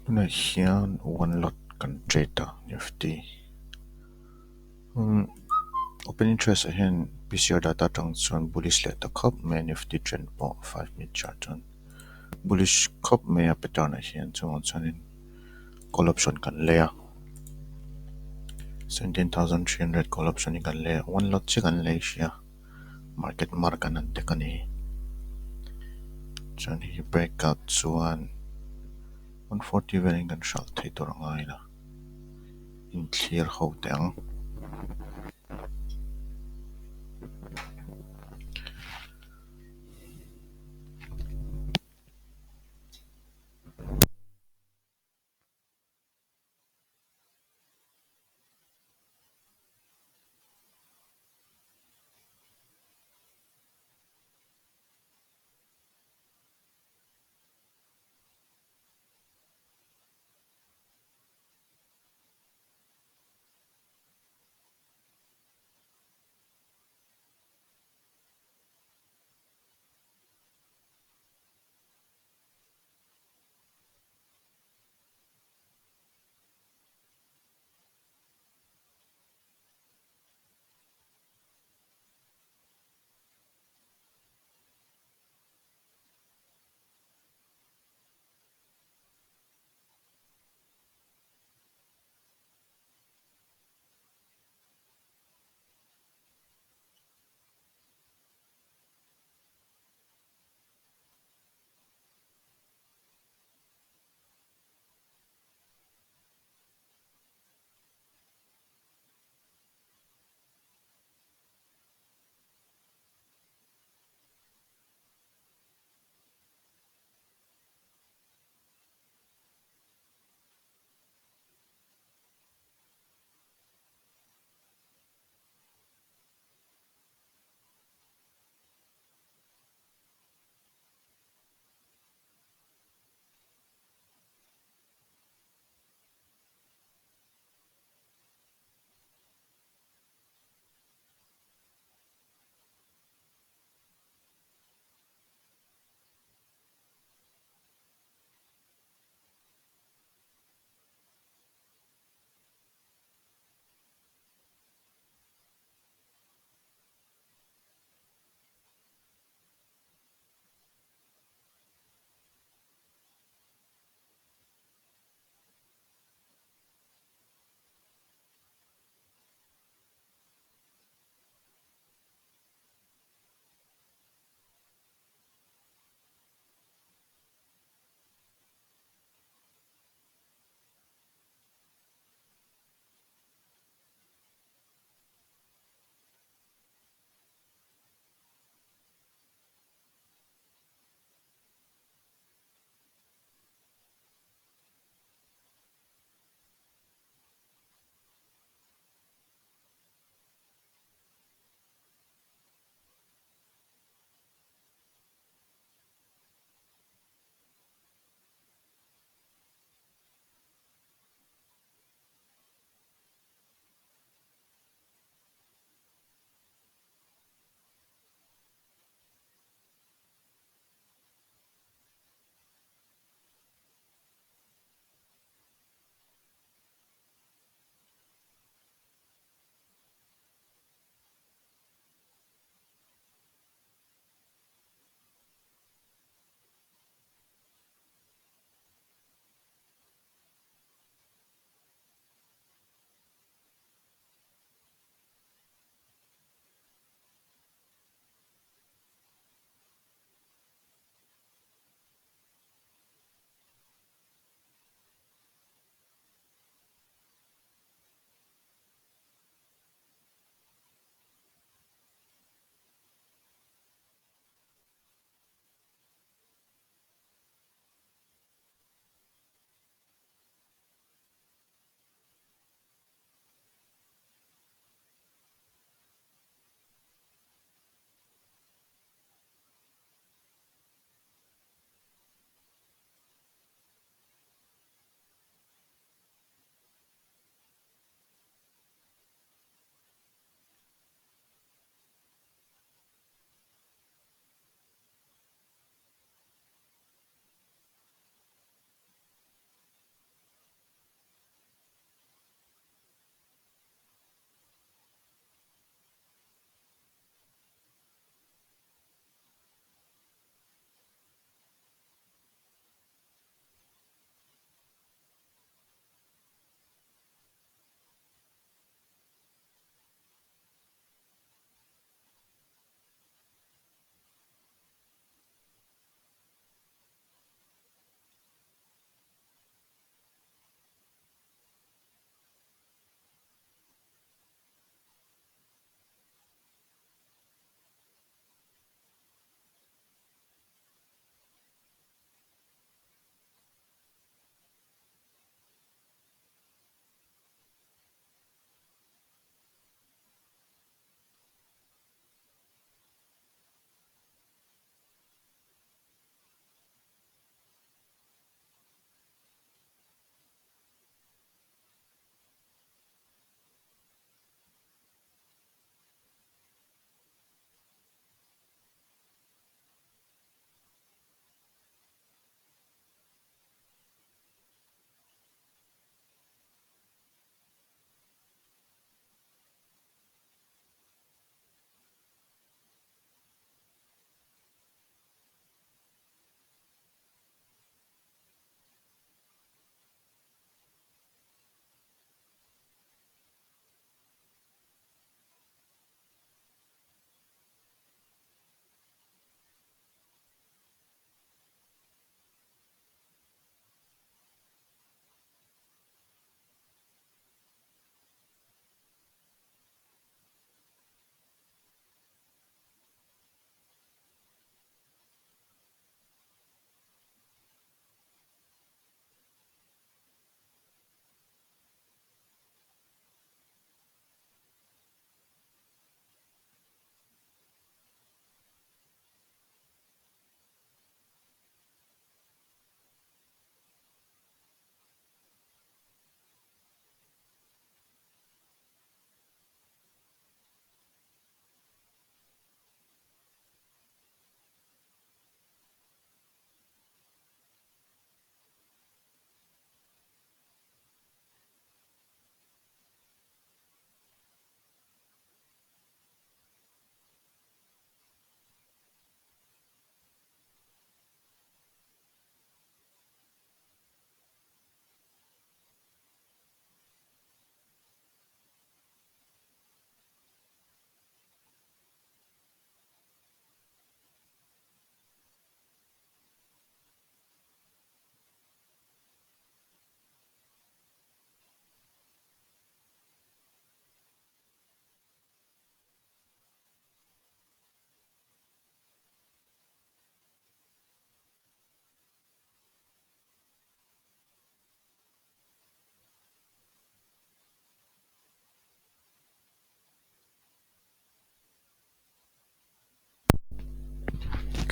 Tunah hian one lot kan trade a nifty umm open interest ah hian P_C_R data atang chuan bullish leh ta khawp mai a nifty trend pawh 5 minute chart chuan bullish khawp mai a pattern ah hian chuvang chuanin call option kan lei a 17,300 call option hi kan lei a one lot chiah kan lei hrih a market mark an han tek a ni chuan hei hi breakout chuan 140 velin kan hralh thei tur a ngai la inthlir ho teh ang.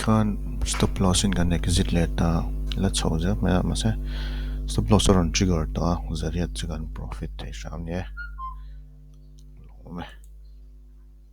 Tikhan stop loss in kan exit leh ta la chho zel mai a mahse stop loss a rawn trigger tawh a zariat chu kan profit thei hram a ni e. Lawm e.